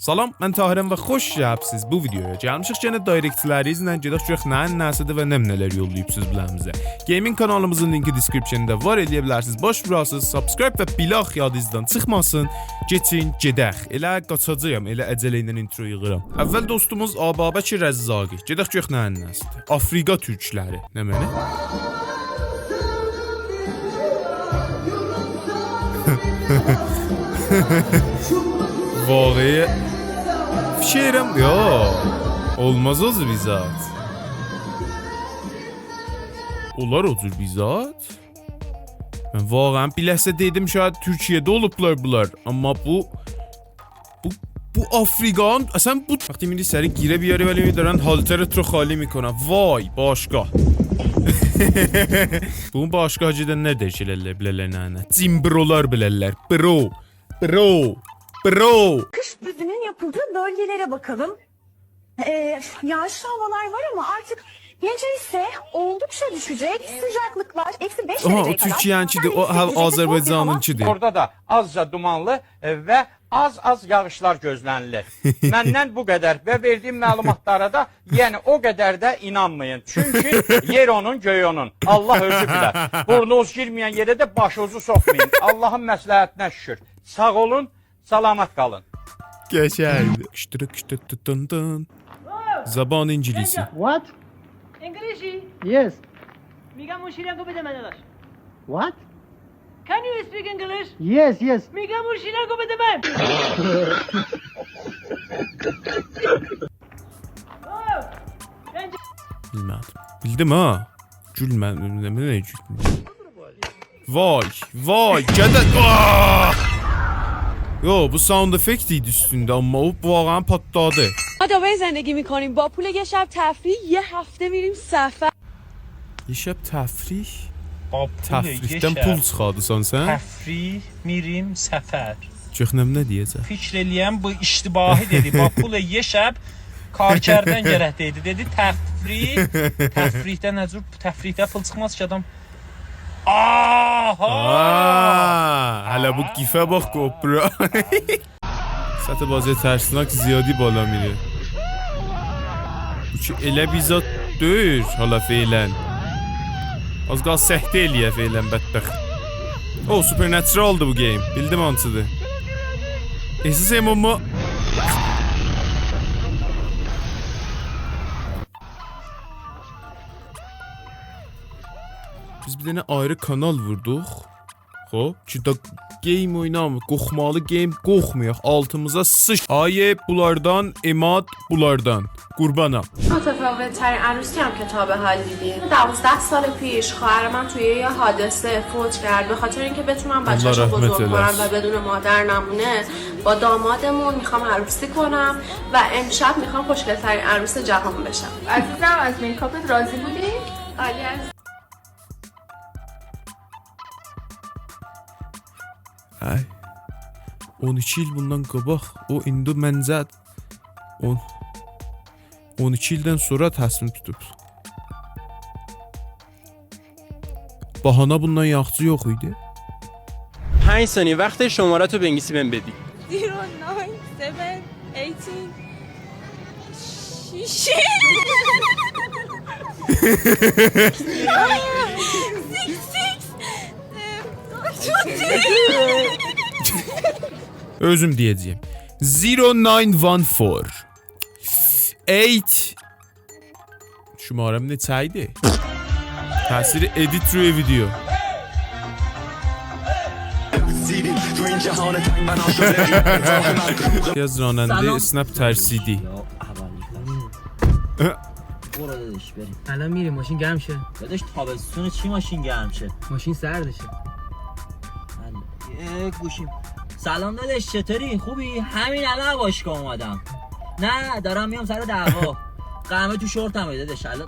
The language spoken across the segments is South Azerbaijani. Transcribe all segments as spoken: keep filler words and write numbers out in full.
سلام، من طاهرم و خوش گلیبسیز بو ویدیویا. گلمیشیک یئنه دایرکتلرینیزله، گئدک گؤرک نه‌نین نه‌سیدیر و نمنه‌لر یوللاییبسیز بیله‌میزه. گیمینگ کانالیمیزین لینکی دیسکریپشنده وار، ائلیه بیلرسینیز. باش ووراسینیز، سابسکرایب و بیلاخ یادینیزدان چیخماسین. کئچین، گئدک. ائله قاچاجاغام، ائله عجله ایله اینترو ییغیرام. اول دوستوموز آبابکر رزاقی. گئدک گؤرک نه‌نین نه‌سیدیر. آفریقا تورکلری. نمنه؟ واقعی فیکریم، یوخ. اولماز او جور بیر زاد. اولار او جور بیر زاد؟ من واقعا بیر لحظه دئدیم، شاید تورکیه‌ده اولوبلار بونلار. آمما بو، بو، بو آفریقانین، اصلا بو، وقتی می‌ری سری گیره بیاری ولی می‌دارن هالتر تو خالی می‌کنه. وای، باشگاه. بونون باشگاه جدا نه دئییشیرلر، بیله‌لر نه، نه. جیم برولار بیله‌لر. برو. Bro. Bro. Kış düzünün yapıldığı bölgelere bakalım. Ee, yağışlı havalar var ama artık gece ise oldukça düşecek. Sıcaklıklar eksi beş Aha, o dereceye kadar Türkiye'nin içinde, o ha, Azerbaycan'ın içinde. Orada da azca dumanlı, e, ve az az yağışlar gözlenilir. Menden bu kadar ve verdiğim malumatlara da, yani, o kadar da inanmayın. Çünkü yer onun, göğü onun. Allah özü biler. Burnunuz girmeyen yere de başınızı sokmayın. Allah'ın maslahatinden şükür. Sağ olun, selamet kalın. قشنگ. کشتره کشتره تن تن. زبان انگلیسی. What? English. Yes. می‌گم اون شیرینگو بده من، داداش. What? Can you speak English? Yes, yes. می‌گم اون شیرینگو بده من. بیلمه‌دیم. بیلدیم ها. گولمه، نه، نه، نه گولدوم؟ وای، وای، گده، آه! یو، بو sound effect ایدی اوستونده، آمما او واقعا پاتلادی. ما دبی زندگی می‌کنیم. با پول یه شب تفریح، یه هفته می‌ریم سفر. یه شب تفریح؟ با پول یه شب. تفریحدن پول چیخاردیسان سن؟ تفریح، می‌ریم سفر. چوخ نمنه دئیه‌جک؟ فیکر ائله‌یم، بو اشتباهی دئدی. با پول یه شب کار کردن گرک دئیه‌یدی. دئدی تفریح، تفریحده نه جور، تفریحده پول چیخماز کی آدام. آها! آه، هله بو گیفه باخ، GoPro. سطح بازی ترسناک زیادی بالا میره. بو کی ائله بیر زاد دئییل حالا فعلا. آز قال سکته ائلیه فعلا بدبخت. او، Supernatural-دی بو گیم. بیلدیم هانسیدیر. احساس ائلیرم آمما. بیز بیر دنه آیری کانال ووردوق. خوب، کی دا گیم اوینامیق، قورخمالی گیم، قورخمایاق، آلتیمیزا سیچ. آی بونلاردان، عماد بونلاردان. قوربانام. متفاوت‌ترین عروسی هم که تا به حال دیدیم. دوازده سال پیش خواهر من توی یه حادثه فوت کرد. به خاطر اینکه بتونم بچه‌شو بزرگ کنم و بدون مادر نمونه، با دامادمون می‌خوام عروسی کنم و امشب می‌خوام خوشگل‌ترین عروس جهان بشم. عزیزم، از میکاپت راضی بودی؟ عالی، عزیزم. آی. اون ایکی ایل بوندان قاباق، او ایندی منجه اون، اون ایکی ایلدن سونرا تصمیم توتوب. باهانا بوندان یاخشی یوخ ایدی. پنج ثانیه وقت، شماره‌تو به انگلیسی بهم بدی. Zero nine seven eighteen. اؤزوم دئیه‌جه‌یم. Zero nine one four eight. شماره‌م نئچه ایدی؟ تأثیر ادیت روی ویدیو. یاز راننده سلام. اسنپ ترسیدی. یا، اول. برو داداش، بریم. الان می‌ریم، ماشین گرم شه. داداش، تابستون چی ماشین گرم شه؟ ماشین سردشه. بله. اه، گوشیم. سلام داداش، چطوری؟ خوبی؟ همین الان باشگاه اومدم. نه، دارم میام سر دعوا. قهوه تو شورتمه داداش، الان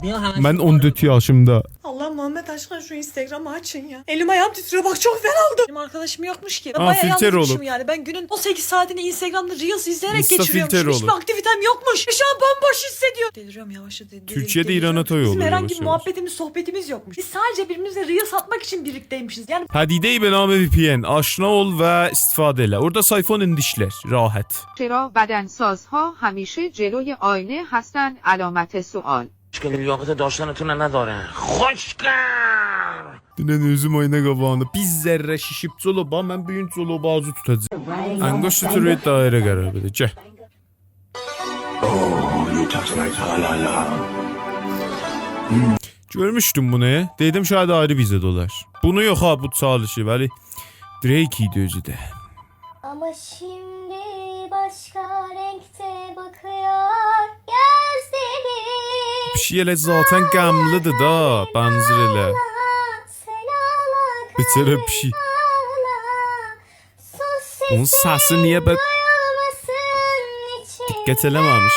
میام همش من اون دو یاشیمدا. الله محمد، aşkına şu Instagram'ı açın ya. Elim ayağım titriyor bak, çok fena oldu. Benim arkadaşım yokmuş ki. Ha, baya filtre yalnızmışım yani. Ben günün on sekiz saatini Instagram'da Reels izleyerek geçiriyormuşum. Hiçbir aktivitem yokmuş. Şu an bomboş hissediyorum. Deliriyorum yavaş yavaş. Türkiye'de İran'a toy oluyor yavaş yavaş. Bizim herhangi bir muhabbetimiz, sohbetimiz yokmuş. Biz sadece birbirimizle Reels atmak için birlikteymişiz. Yani پدیده‌ای به نام وی پی ان آشنا اول و استفاده ائله. اورادا سایفون ایندیشلر، راحت. چرا بدنسازها همیشه جلوی آینه هستن؟ علامت سوال. مشکل لیاقت داشتنتون نداره. خوشگل. دونن اؤزوم آینا قاباغیندا بیر ذره شیشیب جلوبا، من بو گون جلوبازی توتاجاغام. انگشت تو روی دایره قرار بده، گل. Oh, you touch my tra-la-la. گؤرموشدوم بونو. دئدیم شاید آیری بیزه ده اولار. بونو یوخ ها، بو چالشی، ولی Drake ایدی اؤزو ده. Ama şimdi başka renkte bakıyor gözlerim. پیشیک ائله ذاتا غملی‌دیر دا، بنزیر ائله. Sen ağla, بیچاره پیشیک. ağla. Sus, اونون سسی نییه به-، duyulmasın, دقت ائله‌مه‌میش.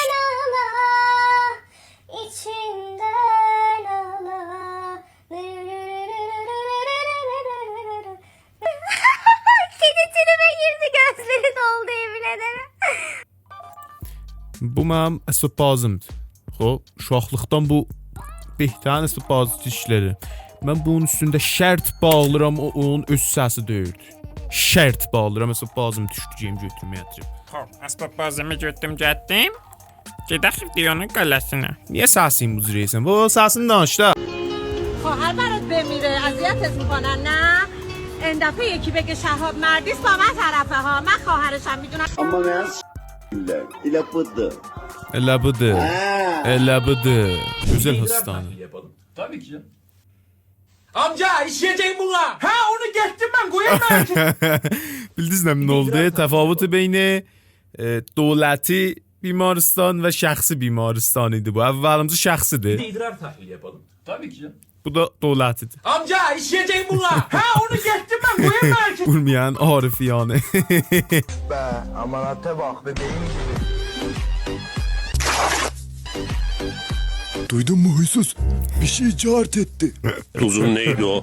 içinden ağla, içinden ağla. Kedi tribe girdi, gözleri doldu, yemin ederim. بو منیم اسباب‌بازیمدیر. خو، اوشاقلیقدان بو بهترین اسباب‌بازی ایشلری. من بونون اوستونده شرط باغلیرام، او، اونون اؤز سسی دؤیوردو. شرط باغلیرام، اسباب‌بازیم دوشدو، گئدیم گؤتوروم، گتیریم. خب، اسباب‌بازیمی گؤتدوم، گتدیم. گئدک ویدئونون قاله‌سینه. نییه سسین بو جور ائلیسن؟ بابا، سسینی دانیش دا. خواهر برات بمیره اذیتت می‌کنن، نه؟ این دفعه یکی بگه شهاب مردیس با من طرفه ها. من خواهرشم، می‌دونم. Amma mənə s**irlər. Elə budur. ائله بودور. Hə. ائله بودور. گؤزل حسینی. Tabii ki canım. Amca, işleyeceğim bununla. Ha, onu geçtim ben, koyayım ben. بیلدینیز نه، نه اولدو؟ تفاوت بین، ائ، دولتی بیمارستان و شخصی بیمارستان ایدی بو. اولیمجی شخصی‌دیر. Bir de idrar tahlili yapalım. Tabii ki canım. بو دا دولتی‌دیر. Amca, işleyeceğim bununla. Ha, onu geçtim ben, koyayım ben. اولمایان عارف یعنی. Be, amanata bak bebeğim gibi. Duydun mu huysuz? Bir şey cart etti. Uzun neydi o?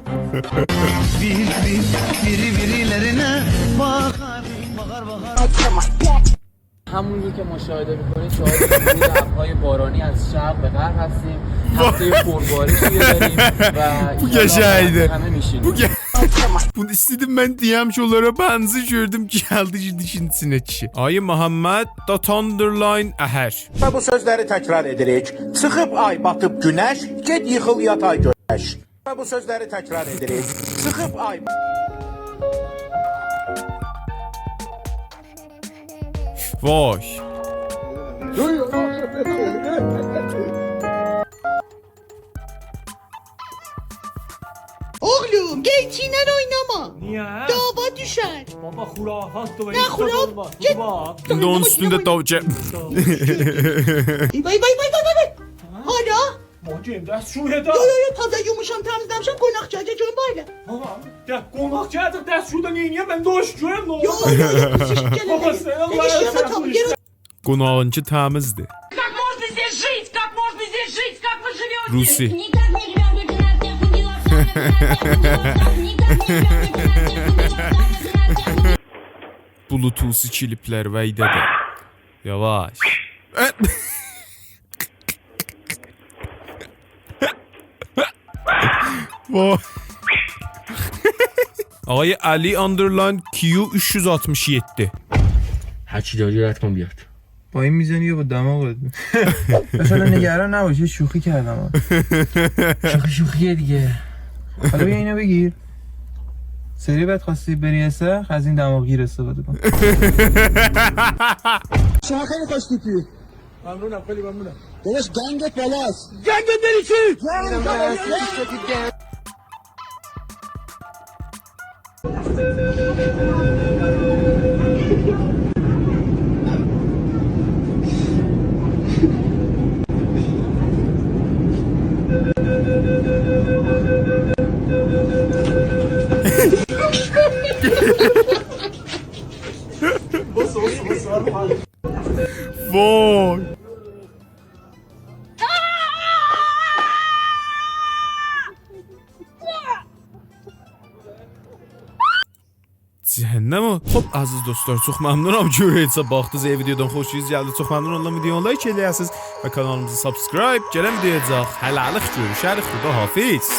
بیر بیر بیری بیری‌لرینه باخار، باخار، باخار. همونجور که مشاهده می‌کنید، شاهد ورود ابرهای بارانی از شرق به غرب هستیم. هفتهٔ پربارشی رو داریم و ان‌شاءالله همه می‌شینیم. بونو ایسته‌دیم من دئیم کی، اونلارا بنزیر، گؤردوم گلدی، گیردی ایشین ایچینه کیشی. آی محمد، dot underline اهر. و بو سؤزلری تکرار ائدیریک. چیخیب آی، باتیب گونش، گئت ییخیل یات آی گؤرش. و بو سؤزلری تکرار ائدیریک. چیخیب آی. وای. Oğlum, gençinle oynama. Niye? Dava düşer. Baba, خرافات da Ne خرافات؟ Git. ایندی اونون اوستونده داو گل. Vay vay vay vay vay. Hala. Bacım, دستشویی ده. Yo yo yo, taze yumuşam, temizlemişim, konak gelecek, böyle. Baba, ya konak gelecek, دستشویی ده نییه؟ من ده او ایشی گؤرم، نه اولور؟ Yo yo yo, pis iş gelecek. Baba, sen Allah Enişteme sen tam bu geri işten. قوناغینکی تمیزدیر. Как можно здесь жить? Как можно здесь жить? Как вы живете? روسی. Никак не живём, люди нас всех убивают, нас всех убивают, никак не живём, люди нас всех убивают, нас всех убивают. بلوتوث کلیپلر ویده‌ده. یاواش. وای. آقای علی underline کیو اوچ یوز آلتمیش یئددی. هر چی داری رد کن بیاد. با این میزنی یا با دماغت؟ مثلا نگران نباش، یه شوخی کردم ها. شوخی شوخیه دیگه. حالا بیا اینو بگیر. سری بعد خواستی بری اسخ، از این دماغگیر استفاده کن. شما خیلی خوش تیپی. ممنونم، خیلی ممنونم. داداش گنگت بالاست. گنگت بری چی؟ وای. نمنه؟ خوب، عزیز دوستلار، چوخ ممنونام کی، هئچ باخدینیز. اگر ویدیودان خوشونوز گلدی، چوخ ممنون اوللام ویدیونو لایک ائله‌یه‌سینیز و کانالیمیزی سابسکرایب. گلن ویدیویاجاق. هله‌لیک گؤروشه‌ریک. خداحافظ.